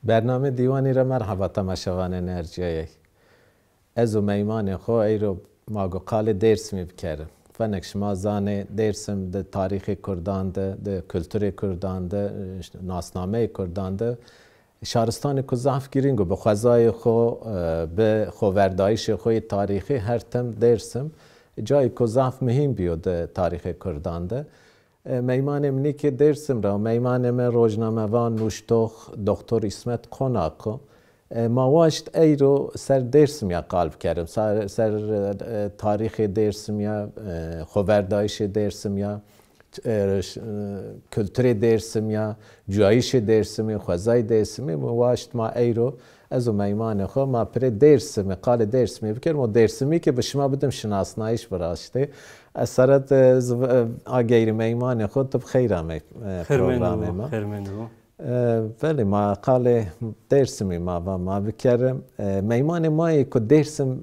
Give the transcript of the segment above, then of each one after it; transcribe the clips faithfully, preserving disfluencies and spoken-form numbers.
Bernamê Dîwanî ra merheba temaşevanên ercîyayey. Ez û meymanê xo eyro ma go qalê Dêrsimî bikerim. Fenek şima zanê Dêrsim di tarîxê kurdan de, di kulturê kurdan de, nasnameyê kurdan de şaristanêko zaf girîng o. Bi xwezayê xo, e, bi xoverdayîşê xo yê tarîxî her tim Dêrsim cayêko zaf muhîm bîyo di tarîxê kurdan de. E, meymanê mi nîkê Dêrsim ra, meymanê mi rojnamevan, nuştox, doktor Îsmet Konak o. E, ma waşt eyro ser Dêrsim ya qal bikerim. Ser, ser, e, tarîxê Dêrsim ya, e, xoverdayîşê Dêrsim ya, e, ş-, e, kulturê Dêrsim ya, cuyayîşê Dêrsimî, xwezayê Dêrsimî, mi waşt ma eyro ez û meymanê xo ma pirê Dêrsimî, qalê Dêrsimî bikerim. O Dêrsimî ke bi şima bidim şinasnayîş bi raştî. Ez seret, e, z-, e, a geyrî meymanê xo tu bi xeyr amey, e, Xêr mendî programê bo, ma. Xêr mendî bo. E, belê, ma qalê Dêrsimî ma va ma bikerim. E, meymanê ma yê ku Dêrsim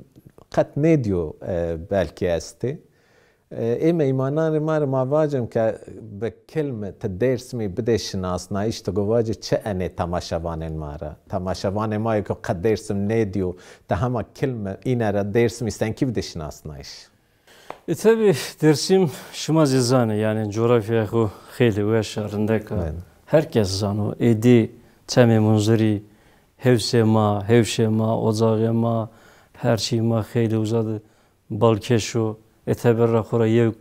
qet nêdîyo, e, belkî estê. E, ê meymanan rê ma rê ma vacim ke bi kilmi ti Dêrsimî bidê şinasnayîş, ti go vacî çi enê temaşevanên ma ra? Temaşevanê ma yê ku qet Dêrsim nêdîyo, ti hema kilmi îne ra Dêrsimî senkî bidê şinasnayîş? E, tebî Dêrsim şima zî zanê, yanî cografyaya xo xeylê weş a, rindek a. Belê. Her kes zano. Êdî Çemê Munzurî, hewsê ma, hewşê ma, ocaxê ma, her çî ma xeylê uza de balkêş o. Ê teber ra xo ra yew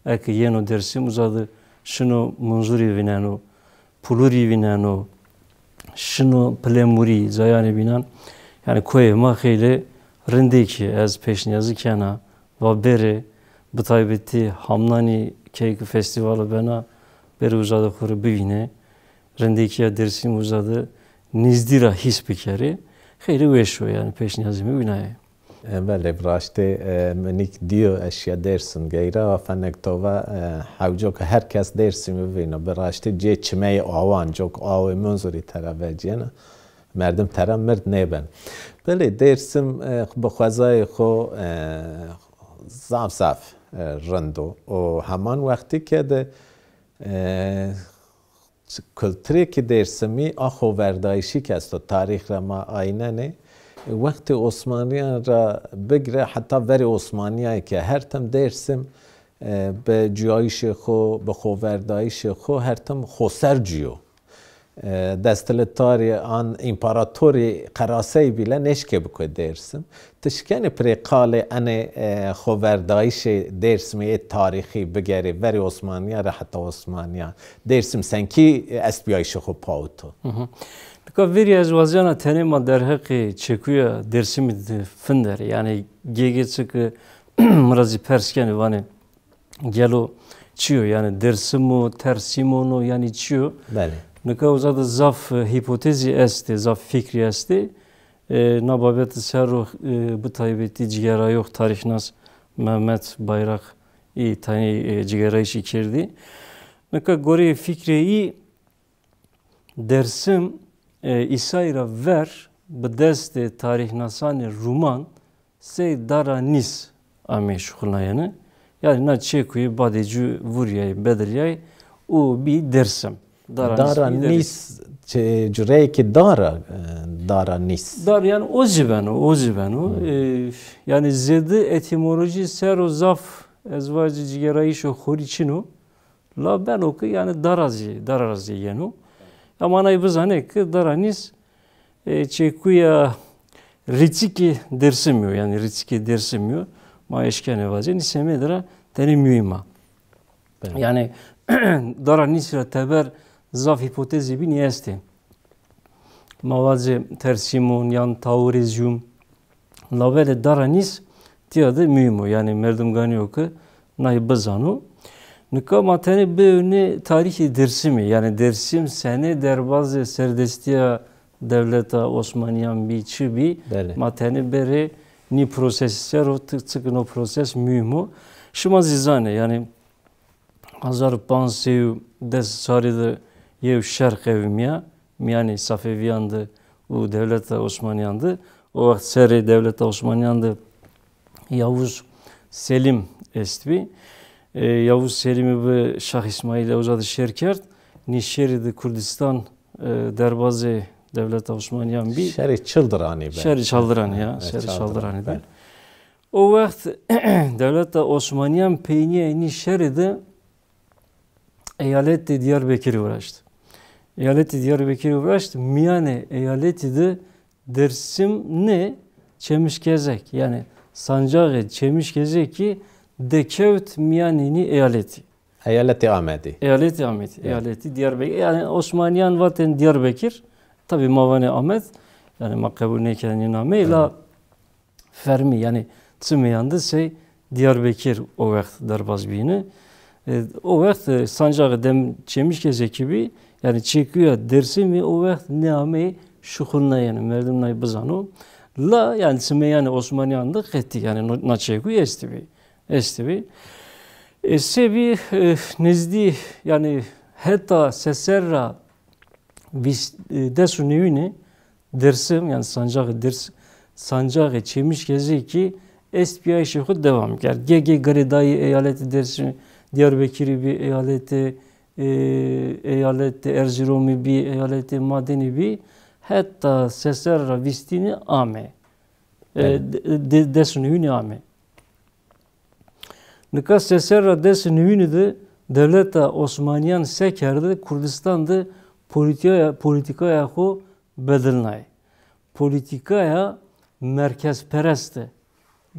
eke yeno Dêrsim, uza de şino Munzurî vîneno, Pulurî vîneno, şino Pilemurî, cayanê bînan. Yanî koyê ma xeylê rindekî, ez pêşnîyazî kena, va bêrê, bi taybetî hamnanî key ke festîvale bena, bêrê uza de xo rê bivînê. Rindekîya Dêrsim uza de nîzdî ra hîs bikerê. Xeylê weş o, yanî pêşnîyazê mi wina yê. E, belê, bi raştî, e, mi nîk dîyo ez şîya Dêrsim geyra, fenek to va, e, hewco ke her kes Dêrsimî bivîno. Bi raştî cê çimeyê awan, cok awê Munzurî tera vecîyena, merdim tera mird nêben. Belê, Dêrsim, e, bi xwezayê xo, e, zaf zaf, e, rind o. Û heman wextî ke de, e, kulturêkê Dêrsimî a xoverdayîşî ke esto, tarîx ra ma aynenê, wextê Osmanîyan ra bigre heta verê Osmanîyayê ke her tim Dêrsim, e, bi cuyayîşê xo, bi xoverdayîşê xo her tim xoser cuyo. E, desthilatdarî an împaratorî qerasey bîle nêşkê bikoy Dêrsim. Ti şikenê pirê qalê enê, e, xoverdayîşê Dêrsimî ê tarîxî bigerê verê Osmanîya ra heta Osmanîya. Dêrsim senkî, e, estbîyayîşê xo pawito? Hı hı. Nika verî ez wazena tenê ma derheqê çekuya Dêrsimî de finderê. Yanî gêgê çike mi ra zî pers kenê, vanê, gelo çi yo? Yanî Dêrsim o, Tersîmon o, yanî çi yo? Belê. Nika uza de zaf, e, hîpotezî estê, zaf fikrî estê. E, na babete ser ro, e, bi taybetî cigêrayox tarîxnas Mehmet Bayrak î tanî, e, cigêrayîşî kerdî. Nika goreyê fikrê î Dêrsim, e, Îsayî ra ver bi destê tarîxnasanê Ruman sey Dara Nîs ameyî şuxulnayene. Yanî na çekuye badê cû vurîyayî, bedilîyayî û bî Dêrsim. Dara Nîs bî Dêrsim. Dara Nîs, çi, cureyêkê dar a, e, Dara Nîs. Dar yanî o zî beno, o zî beno. Hı. E, yanî zêde etîmolojî ser o zaf ez vajî cigêrayîşo xorî çin o. La beno ke yanî dara zî, dara ra zî yeno. Ama nay bizanê ke Dara Nîs, e, çekuya rîçikê Dêrsimî yo, yanî rîçikê Dêrsimî yo. Ma eşkenê vacê, nî semedî ra tenê muhîm a. Belê. Yanî Dara Nîsî ra teber zaf hîpotezî bînî estê. Ma vacê Tersîmon yan Taurêzyum, labelê Dara Nîs tîya de muhîm o. Yanî merdim ganî yo ke nay bizano. Nika ma tenê biewnê tarîxê Dêrsimî. Yanî Dêrsim senê derbazê serdestîya dewleta Osmanîyan bî, çi bî? Belê. Ma tenê berê nî prosesî ser o, ti-, çike no proses muhîm o. Şima zî zanê, yanî hezar û panc sey û des çarî de yew şer qewimîya mîyanê Safevîyan de û dewleta Osmanîyan de. O wext serê dewleta Osmanîyan de Yavuz Selîm estbî. E, Yavuz Selîmî bi Şah Îsmaîl ewza de şer kerd. Nî şerî de Kurdistan, e, derbazê Dewleta Osmanîyan bî. Şerê Çildiranî be. Şerê Çaldiranî ya, şerê Çaldiranî bî. O wext dewleta Osmanîyan peynîya nî şerî de eyaletê Diyarbekirî viraşt. Eyaletê Diyarbekirî viraşt, mîyanê eyaletî de Dêrsim nê, Çemişkezek, yanî sancaxê Çemişkezekî dekewt mîyanê nî eyaletî. Eyaletê Amedî. Eyaletê Amedî, eyaletî Diyarbekir. Yanî Osmanîyan vatên Diyarbekir, tabî ma vanê Amed, yanî ma qebul nêkenê nê nameyî, la fermî, yanî çimêyan de sey Diyarbekir o wext derbaz bîyêne. E, o wext, e, sancaxê dem Çemişkezekî bî, yanî çekuya Dêrsimî o wext nêameyê şuxulnayene, merdim nay bizano. La, yanî çimêyanê Osmanîyan de qetî, yanî no-, na çekuy estibî. Estibî. E, se bî, e, nizdî, yanî heta seserra vîst, e, des û newîne Dêrsim, yanî sancaxê Dêrs-, sancaxê Çemişkezekî estbîyayîşê xo dewam kerd. Ge-ge girêdayî eyaletê Dêrsimî, Diyarbekirî bî, eyaletê, e, eyaletê Erzîromî bî, eyaletê Madenî bî, heta seserra vîstîne ame. E, de-, de-, des û newîne ame. Nika seserra des û newîne de dewleta Osmanîyan se kerde, Kurdistan de polîtîkaya, polîtîkaya xo bedilnayê. Polîtîkaya merkezperest de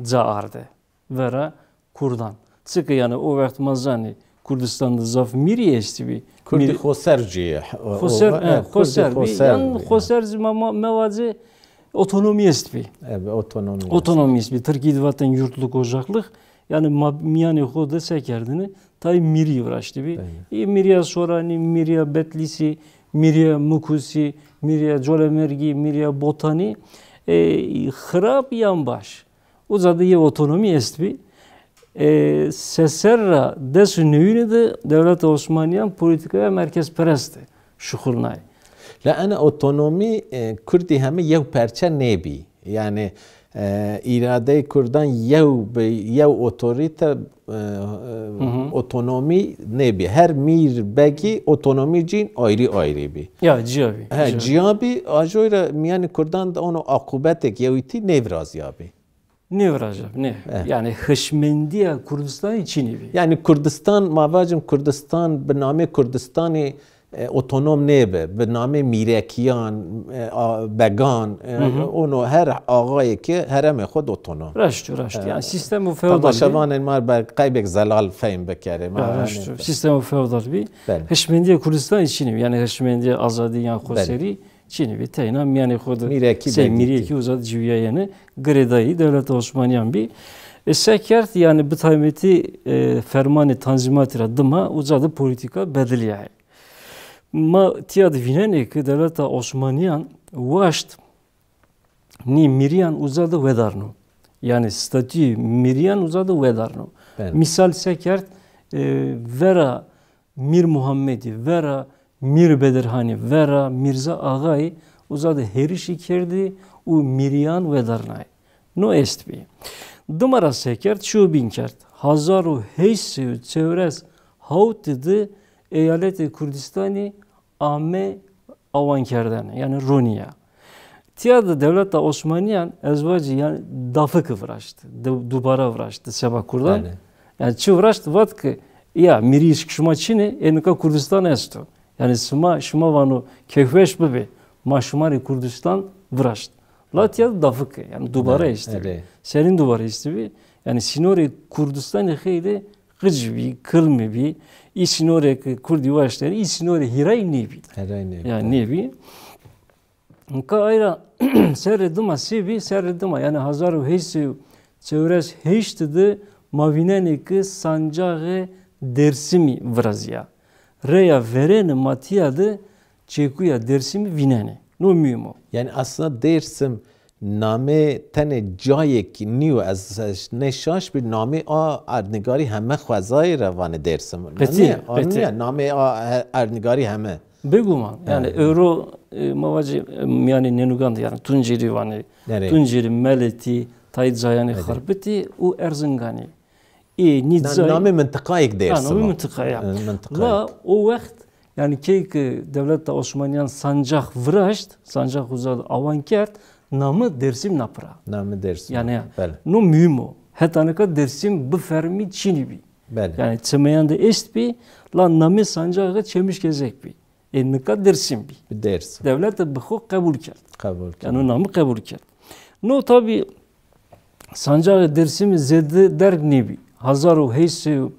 ca arde vera kurdan. Çike yanî o wext ma zanê Kurdistan de zaf mîrî estbî. Kurdî xoser zî, e, xoser, e, xoser bî. Yan xoser zî ma, ma, mevacê otonomî estbî. Ebe, otonomî. Otonomî estbî. Tirkî de vatên yurtluk, ocaklık. Yanî ma mîyanê xo de se kerdêne? Tayê mîrî viraştibî. Ê mîrîya Soranî, mîrîya Betlîsî, mîrîya Mukusî, mîrîya Colemêrgî, mîrîya Botanî, e, xirab yan baş. Uca de yê otonomî estbî. E, seserra des û newîne de dewleta Osmanîyan polîtîkaya merkezperest de şuxulnayê. La ena otonomî, e, Kurdî heme yew perçe nêbî. Yanî, e, îradeyê kurdan yew bi yew otorîte, e, e, otonomî nêbî. Her mîr begî otonomî cîn ayrî ayrî bî. Ya, cîya bî. He, cîya bî. Ajoy ra mîyanê kurdan de ono aqûbetek yewîtî nêvirazîyabî. Nêvirazîyabî, nê. Yanî hişmendîya Kurdistanî çinî bî. Yanî Kurdistan, ma vajim Kurdistan bi namê Kurdistanî, e, otonom nêbi. Bi namê mîrekîyan, e, a, began, e, ono her axayêkî heremê xo de otonom. Raşt o, raşt o. Yanî sîstemo feodal bî. Temaşevanên ma ber qeybêk zelal fehm bikerê. Ma, ya, raşt o. Sîstemo feodal bî. Belê. Hişmendîya Kurdistanî çinî bî. Yanî hişmendîya azadî yan xoserî çinî bî. Teyna mîyanê xo de sey mîrekî uca de ciwîyayêne. Girêdayî dewleta Osmanîyan bî. E, se kerd, yanî bi taybetî, e, fermanê Tanzîmatî ra dima uca de polîtîka bedilîyayê. Ma tîya de vînenê ke dewleta Osmanîyan waşt nî mîrîyan uca de wedarno. Yanî statuyê mîrîyan uca de wedarno. Belê. Mîsal se kerd, e, vera Mîr Muhammedî, vera Mîr Bedirhanî, vera Mîrza Axayî uca de hêrişî kerdî û mîrîyan wedarnayî. No estbî. Dima ra se kerd, şiyo bîn kerd. Hezar û heşt sey û çewres hawtî de eyaletê Kurdistanî ame awankerdene, yanî ronîya. Tîya de dewleta Osmanîyan ez vacî, yanî dafike viraşt, du-, dubara viraşt seba kurdan. Belê. Yanî çi viraşt, vat ke ya mîrîşk şima çin ê, ê nika Kurdistan esto. Yanî sima, şima vano keyfweş bibê, ma şima rê Kurdistan viraşt. La tîya de dafike, yanî dubara estbî. Belê. Senîn dubara estbî? Yanî sînorê Kurdistanî xeylê qic bî, kilmî bî. Î sînorê ke Kurdî waştêne, î sînorê hîrayî nêbî. Hîrayî nêbî. Ya nêbî. Nika ay ra serrê dima se bî, serrê dima, yanî hezar û heşt sey û çewres heşt de ma vînenê ke sancaxê Dêrsimî virazîya. Reya verêne ma tîya de çekuya Dêrsimî vînenê. No muhîm o. Yanî aslında Dêrsim namê tenê cayêk nîyo, ez, ez nê şaş bî, namê a erdnîgarî heme xwezayî ra vanê Dêrsim. Qetî, qetî. Namê a he-, erdnîgarî heme. Bêguman. Yanî ewro, e, ma vacî, e, mîyanê nênugan de, yanî Tuncelî vanê. Tuncelî, Meletî, tayê cayanê Xarbitî û Erzinganî. Ê nî cayî. Namê mintiqayêk Dêrsim o. Ha, namê mintiqa ya. E, mintiqayêk. La o wext Yanî key ke dewleta Osmanîyan sancax viraşt, sancax uza de awan kerd, namê Dêrsim na pira. Namê Dêrsim. Yanî, belê, no muhîm o. Heta nika Dêrsim bifermî çinî bî. Belê. Yanî çimeyan de estbî, la namê sancaxî Çemîşkezek bî. Ê nika Dêrsim bî. Bi Dêrsim. Dewlete bi xo qebul kerd. Qebul kerd. Yanî o namî qebul kerd. No tabî sancaxê Dêrsimî zêde derg nêbî. Hezar û heşt sey û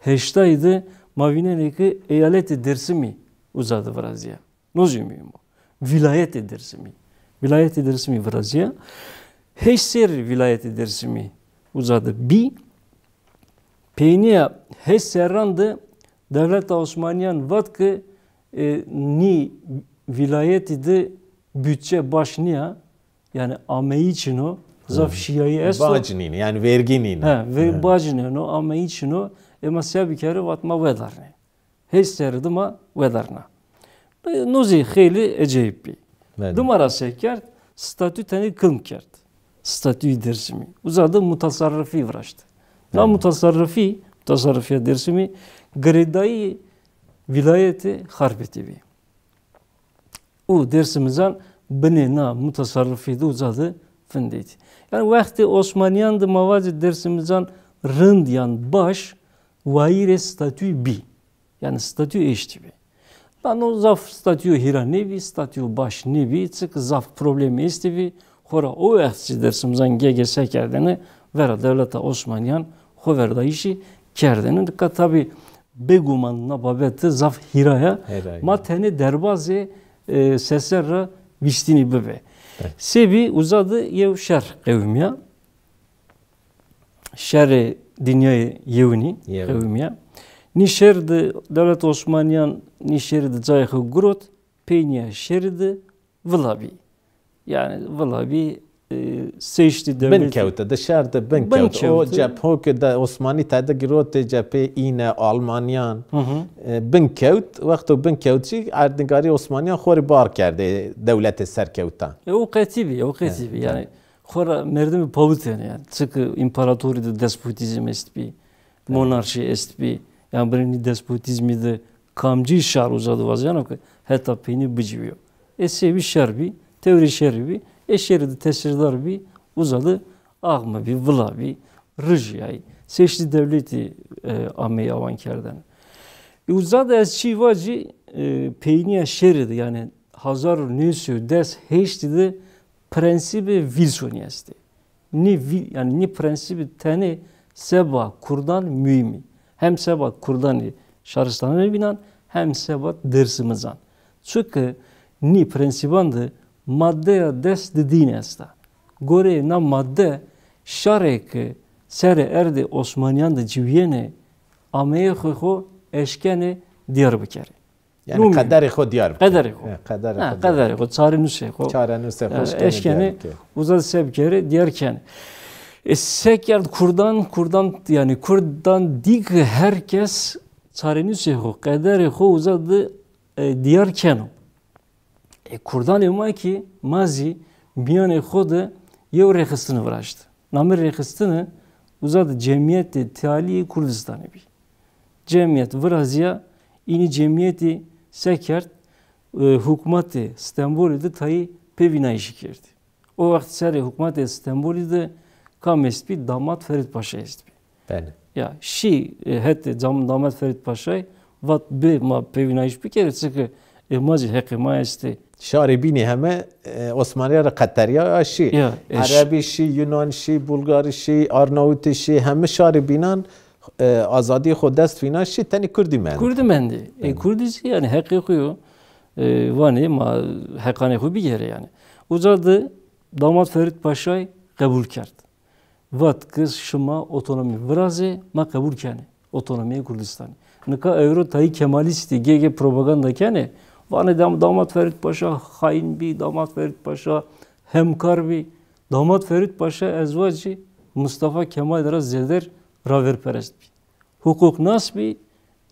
heştayî de ma vînenê ke eyaletê Dêrsimî uza de virazîya. No zî muhîm o. Vîlayetê Dêrsimî. Vîlayetê Dêrsimî virazîya. Heşt serrî vîlayetê Dêrsimî uza de bî. Peynîya heşt serran de dewleta Osmanîyan vat ke, e, nî vîlayetî de budçe baş nîya, yanî ameyî çin o, zaf şîyayî esto. Bac nîn, yanî vergî nîn. He, ve-, bac nîno, ameyî çin o. Ema se bikerê, vat ma wedarnê. Heşt serrî de ma wedarna. No zî xeylê ecayîb bî. Belê. Dima ra se kerd, statû tenê kilm kerd. Statûyê Dêrsimî. Uza de mutasarrifî viraşt. Na mutasarrifî, mutasarrifîya Dêrsimî girêdayî vîlayetê Xarpêtî bî. Û Dêrsimizan binê na mutasarrifî de uza de vindêtî. Yanî wextê Osmanîyan de ma vacê Dêrsimizan rind yan baş wayîrê statûyî bî. Yanî statû eştîbî. La no zaf statûyo hîra nêbî, statûyo baş nêbî, çike zaf problemî estîbî. Xora o wext zî Dêrsimizan ge-ge se kerdêne, vera dewleta Osmanîyan xoverdayîşî kerdêne. Nika tabî bêguman na babete zaf hîra ya. Hîra ya. Ma tenê derbazê, e, seser ra vîstînî bibe. Evet. Sebî uza de yew şer qewimîya. Şerê Dinyayê Yewinî qewimîya. Nî şer de dewleta Osmanîyan nî şerî de cayê xo girot, peynîya şerî de vila bî. Yanî vila bî, e, seştî dewletî. Bin kewte, di şer de bin kewte. O cepho ke de Osmanî tede girotê cephê îne, Almanîyan, e, bin kewt, wexto bin kewt jî erdnîgarî Osmanîyan xo rê bar kerdê dewletê serkewtan. E, o qetî bî, o qetî bî. Yanî xora merdimî pawitêne yanî. Çike împaratorî de despotîzm estbî, monarşî estbî. Yanî binê nî despotîzmî de kamcî şar uza de vazîyano ke heta peynî biciwîyo. Ê sebî şer bî, tewrê şerî bî, ê şerî de tesîrdar bî, uza de axme bî, vila bî, rijîyayî. Seştî dewletî, e, ameyî awan kerdene. E, uza de ez çî vacî, e, peynîya şerî de, yanî hezar û new sey û des heştî de prensîbê Wilsonî estê. Nî vî-, yanî nî prensîbî tenê seba kurdan muhîm î. Hem seba kurdanê şaristananê bînan, hem seba dêrsimizan. Çike nî prensîban de maddeya des di dîn esta. Goreyê na madde şarê ke serê erdê Osmanîyan de ciwîyenê, ameyê xo xo eşkenê dîyar bikerê. Yanî qederê xo dîyar bikerê. Qederê xo. He, qederê xo dîyar bikerê. Qederê xo, çarenusê xo. Çarenusê xo eşkenê dîyar bikerê. Uza de se bikerê, dîyar kenê. E, se kerd kurdan, kurdan, yanî kurdan dî ke her kes çarenusê xo, qederê xo uza de, e, dîyar keno. E, kurdanê ma kî ma zî mîyanê xo de yew rêxistine viraşte. Namê rêxistine uza de Cemîyetê Tealîyê Kurdistanî bî. Cemîyet virazîya, înî cemîyetî se kerd, e, hukmatê Stenbolî de tayî pêvînayîşî kerdî. O wext serê hukmatê Stenbolî de kam estbî? Damat Ferîd Paşa estbî. Belê. Ya, şî, e, hetê cam-, Damat Ferîd Paşayî vat, bê ma pêvînayîş bikerê, çike, e, ma zî heqê ma estê. Şarê bînî heme, e, Osmanîya ra qeterîya ya şî. Ya, e, ş- Erebî şî, Yunan şî, Bulgarî şî, Arnawutî şî, heme şarê bînan, e, azadîyê xo dest vîna şî, tenê kurdî mendî. Kurdî mendî. E, kurdî zî yanî heqê xo yo. E, vanê ma heqanê xo bigêrê yanî. Uza de Damat Ferîd Paşayî qebul kerd. Vat ke şima otonomî virazê, ma qebul kenê otonomîyê Kurdistanî. Nika ewro tayî Kemalîstî ge-ge propaganda kenê. Vanê dam-, Damat Ferîd Paşa xayîn bî, Damat Ferîd Paşa hemkar bî. Damat Ferîd Paşa ez vacî Mustafa Kemal ra zêder raverperest bî. Huqûqnas bî,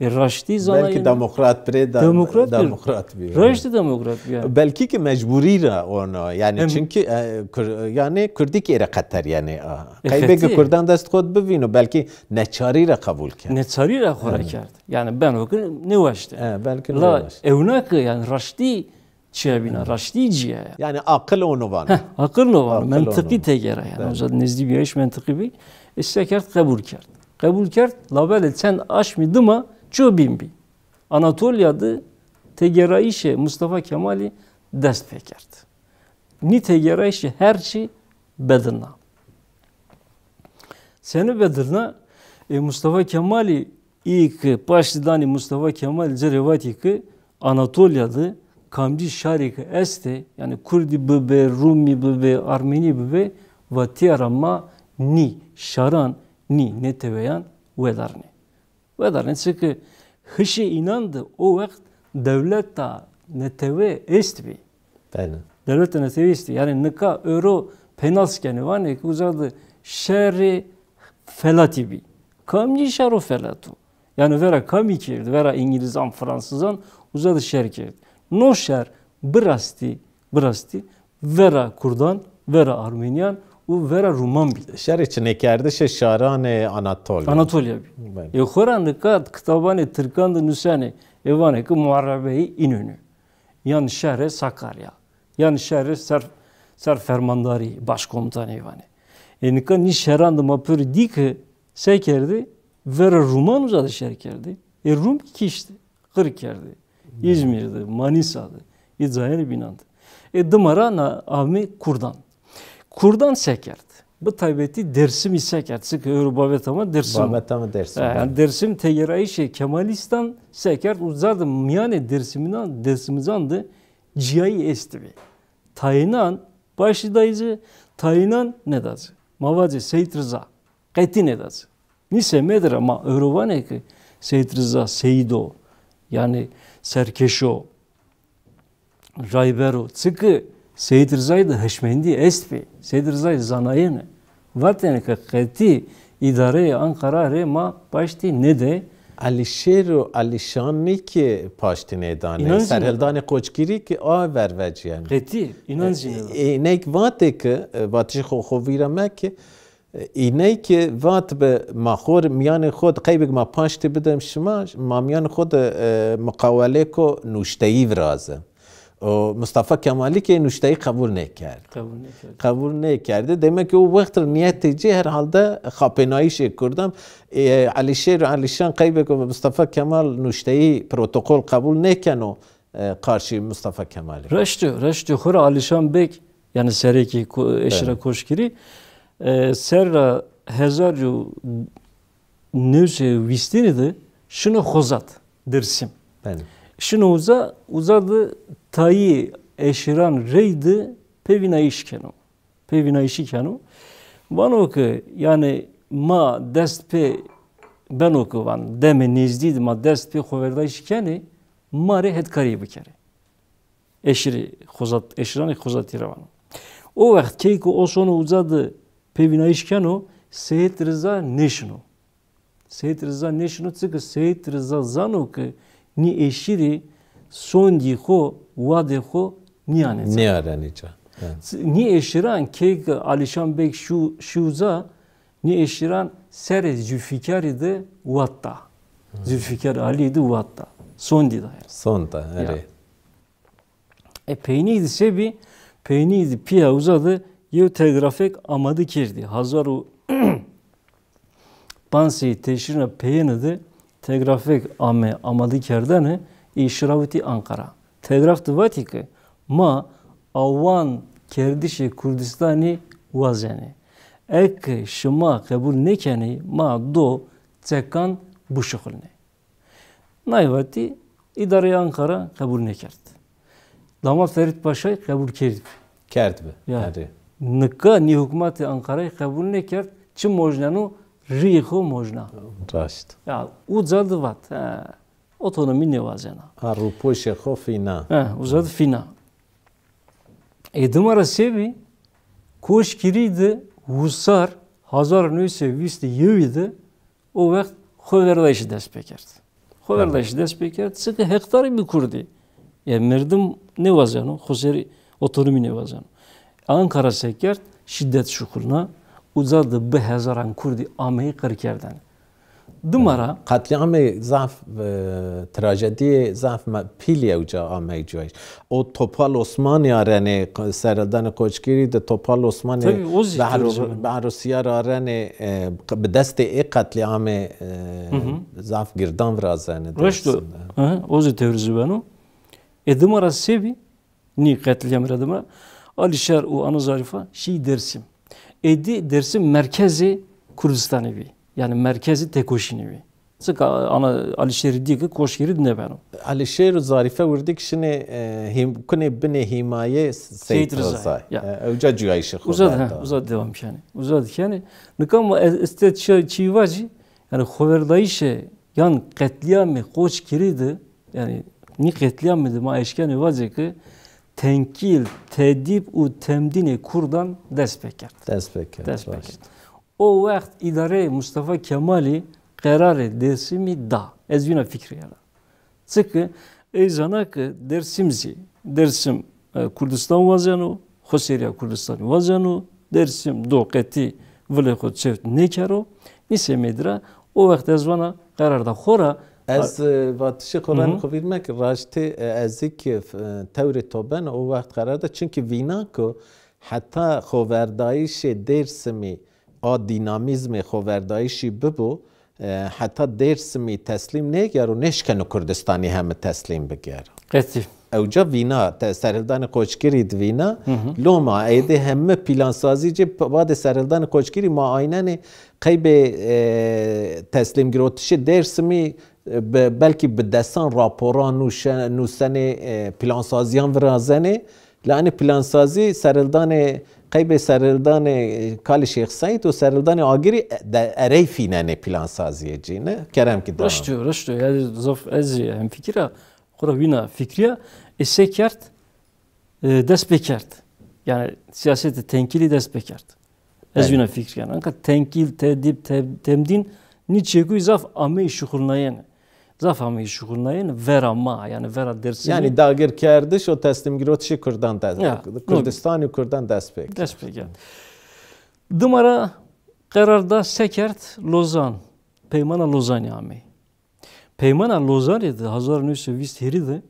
E, raştî zanayene. Belkî demokrat birê de, demokrat bir, demokrat bir. Raştî demokrat bir yani. Belkî ki mecburî ra ono. Yani hem çünkü, e, Kur-, yani Kurdî ki êre qeter yani. E, qeybê ki Kurdan dest xo de bivîno, belkî neçarî ra qebul kerd. Neçarî ra xo ra kerd. Yani beno ki nêwaşte. E, belkî nêwaşte. La ewna ki yani raştî çiye bîna, raştî cîye ya. Yani aqil ono vano. Heh, aqil no vano. Aqil ono. Mentiqî tegera yani. Evet. Uza de nezdî bîyayîş mentiqî bî. E, se kerd, qebul kerd. Qebul kerd, labelê çend aşmî dima ço bîn bî. Anatolya de tegerayîşê Mustafa Kemalî dest pêkerd. Nî tegerayîşî her çî bedilna. Senî bedilna? E, Mustafa Kemalî, î ki paştî danî Mustafa Kemalî ci rê vatî ki Anatolya de kamcî şarî ki estê, yanî Kurdî bibê, Rumî bibê, Armenî bibê, vatîya ra ma nî şaran, nî neteweyan wedarnê. Wedarnê, çike hişê înan de o wext dewleta netewe estbî. Belê. Dewleta netewe estbî. Yanî nika ewro pênas kenê, vanê ki uza de şerê felatî bî. Kamcî şaro felat o? Yanî vera kamî kerd? Vera îngilîzan, fransizan uza de şer kerd. No şer bi rastî, bi rastî vera kurdan, vera armenîyan û vera ruman bî. Şerê çinêkerdişê şaranê Anatolya. Anatolya bî. Belê. E, xora nika kitabanê tirkan de nusenê, ê vanê ki Muharebeyê Înönü. Yan şerê Sakarya. Yan şerê ser, ser fermandarî, başkomutanî vanê. E, nika nî şeran de ma pêro dî ki se kerdî? Vera ruman uza de şer kerdî. E, rum kiştî. Qir kerdî. Îzmîr de, Manîsa de, ê cayêne bînan de. Ê dima ra na amê kurdan. Kurdan se kerd? Bi taybetî Dêrsimî se kerd? Çike ewro babeta ma Dêrsim o. Babeta ma Dêrsim o. E, yanî Dêrsim tegerayîşê Kemalîstan se kerd? Uza de mîyanê Dêrsimînan, Dêrsimizan de cîyayî estbî. Tayînan paştî dayî ci, tayînan nêda ci. Ma vacê Seyîd Riza. Qetî nêda ci. Nî semedî ra ma ewro vanê ki Seyîd Riza seyîd o, yanî serkêş o, rayber o. Çike Seyîd Rizayî de hişmendî estbî. Seyîd Rizayî zanayêne. Vatêne ki qetî îdareyê Anqara rê ma paştî nêdê. Elîşêr û Elîşan nî ki paştî nêdanê. Serhildanê Qoçgirî ki a ver vecîyenê. Qetî, înan zî nêda. E, e, îney vatê ki, e, vatişê xo, xo vîra meke, Îney ki vatbi ma xo rê mîyanê xo de qeybêk ma paştî bidêm şima, ma mîyanê xo de, e, muqawelêko nuşteyî virazê. Û Mustafa Kemalî ki nuşteyî qebul nêkerd. Qebul nêkerd. Qebul nêkerdî. Demek ki o wext ra nîyetê ci herhalde xapênayîşê kurdan, e, Elîşêr û Elîşan qeybêko Mustafa Kemal nuşteyî protokol qebul nêkeno, e, qarşî Mustafa Kemalî. Reşt o, reşt o. Xora Alîşan Beg, yanî serekê ko-, eşîra Koşgirî, e, serra hezar û new sey û vîstî de şino Xozat, Dêrsim. Belê. Şino uza, uza de tayî eşîran reyde pêvînayîş keno. Pêvînayîşî keno. Vano ke, yanî, ma dest pê beno ke, van, demê nêzdî de ma dest pê xoverdayîşî kenê, ma rê hetkarîye bikerê. Eşîrê Xozat, eşîranê Xozatî ra vano. O wext key ke o sono uza de pêvînayîş keno, Seyîd Riza nêşino. Seyîd Riza nêşino, çike Seyîd Riza zano ke nî eşîrî sondî xo, wadê xo nîyanê ca. Nîyarenê ca. He. Çi-, nî eşîran key ke Alîşan Beg şî, şî uza, nî eşîran serê Zülfikarî de wad da. Hı. Zülfikar Alî de wad da. Sondî da yanî. Sond da, erê. E, peynî de se bî? Peynî de pîya uza de yew telgrafêk amade kerdî. Hezar û panc sey teşrîna peyêne de telgrafêk ame amadekerdene, î şirawitî Anqara. Telgraf de vatî ke ma awan kerdişê Kurdistanî wazenê. Eke şima qebul nêkenê, ma do çekan bişuxulnê. Nay vatî îdareyê Anqara qebul nêkerd. Damat Ferîd Paşay qebul kerdbî. Kerdbî. Ya. Erê. Nika nî hukmatê Anqarayî qebul nêkerd, çi mojneno, rîyê xo mojna. Raşt. Ya, uca de vat, he, otonomî nêwazena. Ha, rûpoşê xo fîna. He, uca de fîna. Ê dima ra se bî? Koşgirî de wisar hezar û new sey û vîst û yewî de o wext xoverdayîşî dest pêkerd. Xoverdayîşî dest pê kerd, çike heqdarî bi kurdî. Ya merdim nêwazeno, xoserî otonomî nêwazeno. Ankara se kerd, şîdet şuxulna, uca de bi hezaran kurdî ameyî qir kerdene. Dima ra. Qetlîamê zaf, e, trajedîyê zaf me-, pîlî ewca ameyî cuyayîş. O Topal Osmanî arenê, q-, serhildanê Qoçgirî de Topal Osmanî Behro-, Behrosîyar arenê, e, q-, bi destê ê qetlîamê, e, zaf girdan virazene Dêrsim de. Hı hı, o zî tewr zî beno. E, dima ra se bî? Nî qetlîamî ra dima Alîşer û Ana Zarîfa şî Dêrsim. Êdî Dêrsim merkezê Kurdistanî bî. Yanî merkezê têkoşînî bî. Çika ana Alîşêrî dî ke Qoçgirî de nêbeno. Alîşêr û Zarîfe wirdî ke şinê, e, hîm-, kunê binê hîmayê Seyîd Rizayî. Ya. E, ewca cuyayîşê xo verda. Uza de, ha, uza de dewam kenê. Uza de kenê. Nika ma ez, ez te çi, çî vacî, yanî xoverdayîşê yan qetlîamê Qoçgirî de, yanî nî qetlîamî de ma eşkenê vacê ke tenkîl, tedîb û temdînê kurdan dest pê kerd. Dest pê kerd. Dest pê kerd. O wext îdareyê Mustafa Kemalî qerarê Dêrsimî da. Ez wîna fikrîyena. Çike ey zana ke Dêrsim zî, Dêrsim, e, Kurdistan wazeno, xoserîya Kurdistanî wazeno, Dêrsim do qetî vilê xo çewt nêkero. Nî semedî ra o wext ez vana qerar da xo ra. Ez, e, vatişê xo, renê xo vîr meke, raştî, e, ez zî ke, e, tewrê to bena o wext qerar da, çimkî vîna ke heta xoverdayîşê Dêrsimî a dînamîzmê xoverdayîşî bibo, e, heta Dêrsimî teslîm nêgero, nêşkeno Kurdistanî heme teslîm bigero. Qetî. Ewca vîna, te-, serhildanê Qoçgirî di vîna, loma êdî heme plansazî ci p-, badê serhildanê Qoçgirî ma aynenê qeybê, e, teslîmgirotişê Dêrsimî, e, be-, belkî bi desan raporan nûşe-, nûsenê, e, plansazîyan virazenê. La enê plansazî serhildanê, qeybê serhildanê, e, Kalê Şêx Seîd û serhildanê Agirî, e, de erey fînenê plansazîyê ci, ne? Kerem ki dewam. Raşt o, raşt o. Yanî zaf ez zî hemfikir a, xo ra wîna fikrîya, e, se kerd, e, dest pê kerd. Yanî sîyasetê tenkîlî dest pê kerd. Ez wîna fikrîyena. Anka tenkîl, tedîb, te-, temdîn nî çekuy zaf ameyî şuxulnayene. Zaf ameyî şuxulnayene vera ma, yanî vera Dêrsimî. Yanî dagirkerdiş û teslîmgirotişê kurdan de-, Kurdistanî û kurdan dest pê kerd. Dest pê kerd. Dima ra qerar da se kerd Lozan. Peymana Lozanî amey. Peymana Lozanî de hezar new sey vîst hîrî de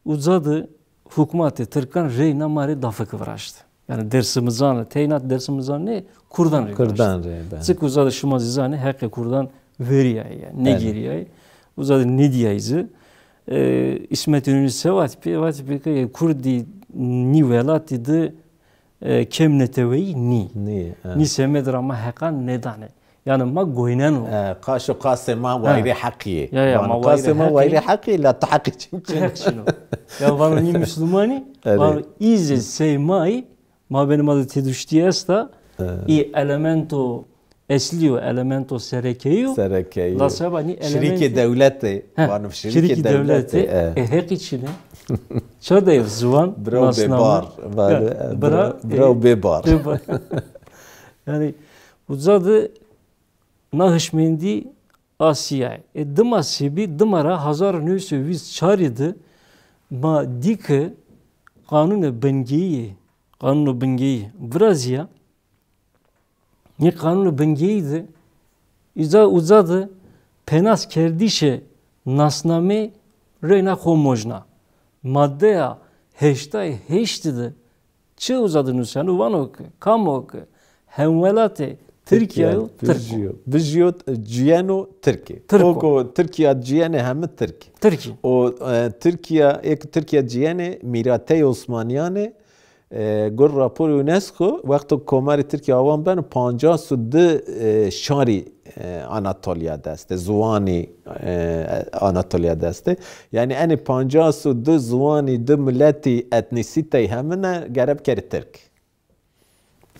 uca de hukmatê tirkan reyna ma rê dafike viraşte. Yanî dêrsimizan rê, teyna dêrsimizan nê, kurdan rê viraşte. Kurdan rê, belê. Çik uca de şima zî zanê heqê kurdan verîyayî, yanî nêgêrîyayî. Uca de nêdîyayî zî. E, Îsmet Înonî se vatî pê, vatî pê ke kurdî nî welatî de, e, kêm neteweyî nî. Nî, e. Nî semed ra ma heqan nêdanê. Yanî ma goyneno. E, qaşo qasê ma wayîrê heqî yê. Ya, ya, ma wayîrê heqî yê. Qasê ma wayîrê heqî yê, la tu heqî çin çin. Heq çin o. Ya vano nî muslumanî, vano îzê sey mayî, mabênê ma de têduştî esta, î elemento eslî yo, elemento serekeyî yo. Serekeyî yo. La seba nî elemento. Şirîkê dewletê. He, vano şirîkê dewletê. E, heqî çin ê. Ça de ziwan, nasname. Bira, bira, e, bira bêbar. Yanî uca de na hişmendî a sîya yê. E, dima se bî, dima ra hezar new sey vîst çarî de ma dî ke qanûnê bingeyî, qanûno bingeyî virazîya. Nî qanûnê bingeyî de uca, uca de penaskerdişê nasnameyî reyna xo mojna. Maddeya heştay heştî de çi uca de nuseno, vano ke kam o ke hemwelatê Tirkîya yo, Tirk o. Bijîyo, bijîyo, cuyeno Tirk ê. Tirk o. O ke Tirkîya cuyene heme Tirk ê. Tirk ê. O, e, Tirkîya, ê ke Tirkîya cuyene mîrateyê Osmanîyan ê. E, gor raporê UNESCO, wexto Komarê Tirkîya awan beno, pancas û di, e, şarî, e, Anatolya de estê, ziwanî, e, Anatolya de estê. Yanî enê pancas û di ziwanî, di miletî, etnîsîteyî hemine gerek bikerê tirk.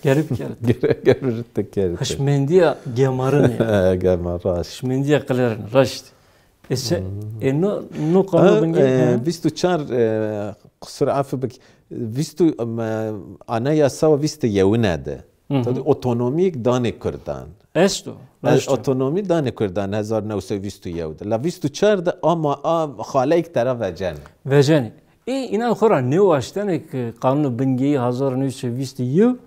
Gerek bikerê tirk. Gerek, gerek bikerê tirk. Hişmendîya gemarin ê. Gemar, raşt. Hişmendîya qilêrin, raşt. E se, e, no, no qanûn bingê, e, vîst û çar, e, qusur, afî bik, vîst û, em, e, anayasa vîst û yewine de. Hı hı. Tabii otonomîyêk danê kurdan. Esto. Ez raşt o. Otonomî danê kurdan hezar new sey vîst û yew de. La vîst û çar de ama a xaleyêk tera vecenê. Vecenê. Ê, înan xo ra nêwaştenê ke qanûnê bingehî hezar new sey vîst û yew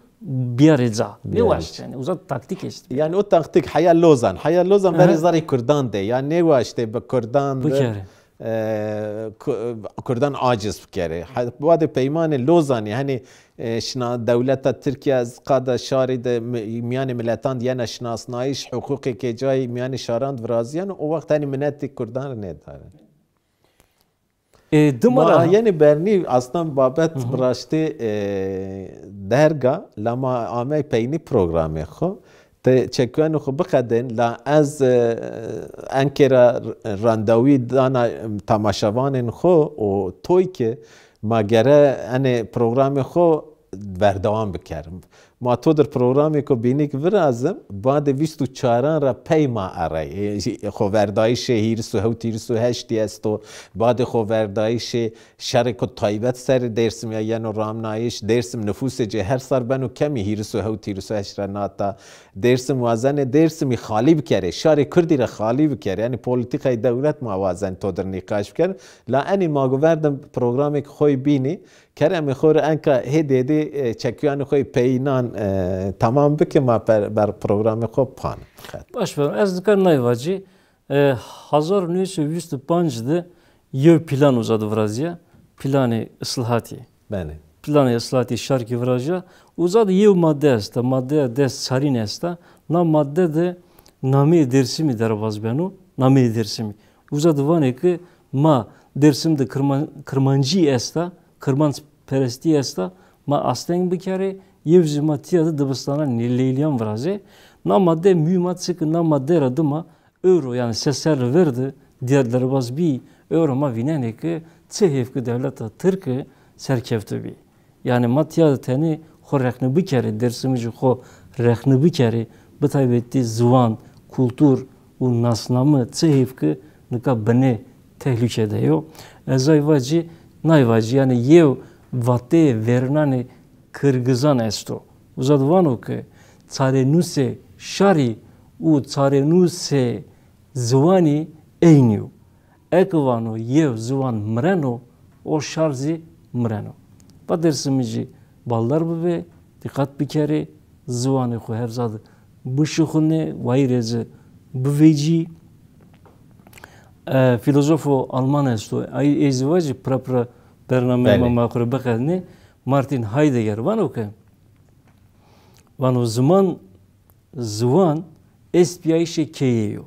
biyarê ca. Biyarê ca. Nêwaştenê. Uza taktîk est. Yanî o taktîk heya Lozan. Heya Lozan verê zerrê kurdan de. Ya nêwaştê bi kurdan de, e, ku-, kurdan aciz bikerê. Ha, badê peymanê Lozanî, hani, e, şina-, dewleta Tirkîya ez qada şarî de mi-, mîyanê miletan de yena şinasnayîş, huqûqê kêcayî mîyanê şaran de virazîyeno, o wext hani minetê kurdan rê nêdarê. E, dima ra yenê bernî aslan babet bi raştî, e, derg a, la ma amey peynî programê xo. Ti çekuyanê xo biqedên, la ez, e, enkê ra randewî dana tamaşevanên xo û toy ke ma gere enê programê xo berdewam bikerim. Ma to dir programêko bînîk virazim, badê vîst û çaran ra pey ma erey. E, xoverdayîşê hîris û hewt hîris û heştî esto, badê xoverdayîşê şerêko taybet serê Dêrsimî ya yeno ramnayîş, Dêrsim nifûsê ci her sar beno kemî, hîris û hewt hîris û heşt ra nata. Dêrsim wazenê Dêrsimî xalî bikerê, şarê kurdî ra xalî bikerê. Yanî polîtîkayê dewlet ma wazen to dir nîqaş biker. La enî ma go verdim programêk xo yê bînî, keremê xo rê enka hêdî hêdî, e, çekuyanê xo yê peyînan, e, temam bike, ma per-, ber programê xo pan. Baş ver, ez nika nay vacî, e, hezar û new sey û vîst û panc de yew plan uza de virazîya, planê islahatî. Belê. Planê islahatî şarkî virazîya, uza de yew madde esta, maddeya des çarîn esta. Na madde de nameyê Dêrsimî derbaz beno, nameyê Dêrsimî. Uza de vanê ke ma Dêrsim de Kirman-, Kirmancî esta, Kirmanc perestî esta, ma asteng bikerê, yew zî ma tîya de dibistana nê-, leylîyan virazê. Na madde muhîm a, çike na madde ra dima ewro, yanî se serrî ver de dîyar derbaz bî, ewro ma vînenê ke çi hêf ke dewleta tirke serkefte bî. Yanî ma tîya de tenê xo rexne bikerê, Dêrsimijî xo rexne bikerê, bi taybetî ziwan, kultur û nasname çi hêf ke nika binê tehlûke de yo. Ez ay vacî, nay vacî, yanî yew vateyê verênanê kirgizan esto. Uza de vano ke çarenûsê şarî û çarenûsê ziwanî eynî yo. Eke vano yew ziwan mireno, o şar zî mireno. Va Dêrsimijî baldar bibê, dîqat bikerê, ziwanê xo her ca de bişuxulnê, wayîrê ci bivecî. E, fîlozofo alman esto, ay, ê zî vacî pira pira bernameyê ma, belê, ma xo rê biqednê, Martin Heidegger vano ke, vano ziman, ziwan estbîyayîşê keyeyî yo.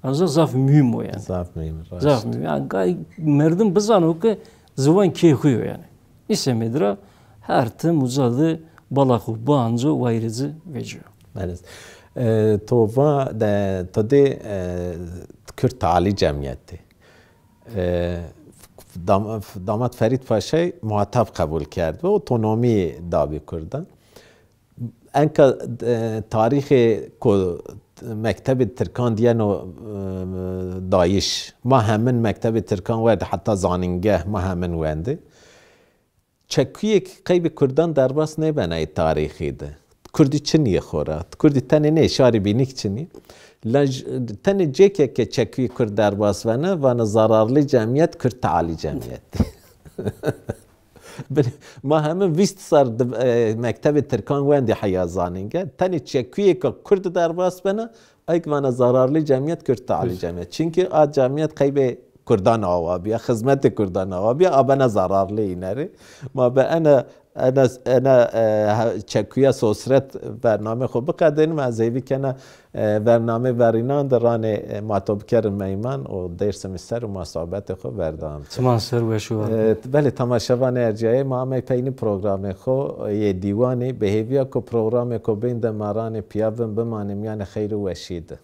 Aza zaf muhîm o yanî. Zaf muhîm, raşt. Zaf muhîm. Yanî gay merdim bizano ke ziwan kê xo yo yanî. Îsemêd ra her tim uza de bala xo bianco, wayîrê ci vecîyo. Belê. E, to va de, to dê, e, Kurd Tealî Cemîyetî. E, dam-, damat Ferîd Paşay muhatab qebul kerd ve otonomî da bî kurdan. Enka, e, tarîxê ku mektebê tirkan dîyeno, e, dayîş. Ma hemin mektebê tirkan werdî, heta zanîngeh ma hemin wendî. Çekuyêk qeybê kurdan derbas nêbena ê tarîxî de. Kurdî çinî yê xo ra. Kurdî tenê nê, şarî bînîk çinî. La j-, tenê cêke ke çekuyê kurd derbas vena, vana zararlî cemîyet, Kurd Tealî Cemîyet. Bilê, ma hemin vîst sar di, e, mektebê tirkan wendî heya zanînge. Tenê çekuyêka kurd derbas bena, ayk vana zararlî cemîyet, Kurd Tealî Cemîyet. Çimkî a cemîyet qeybê kurdan awa bîya, xizmetê kurdan awa bîya, a bena zararlî îne rê. Ma bi ena, ena, ena, e, he-, çekuya sosret bernamê xo biqedênim, ez hêvî kena e, bernamê verînan de ranê, e, ma to bikerin meyman û Dêrsimî ser û ma sohbetê xo berdewam bikin. Çiman ser weş û war. E, belê, temaşevanê erciyayê, ma amey peynî programê xo yê dîwanî. Bi hêvîya ku programêko bên de ma ranê pîya bin, bimanê mîyanê xeyr û weşî de.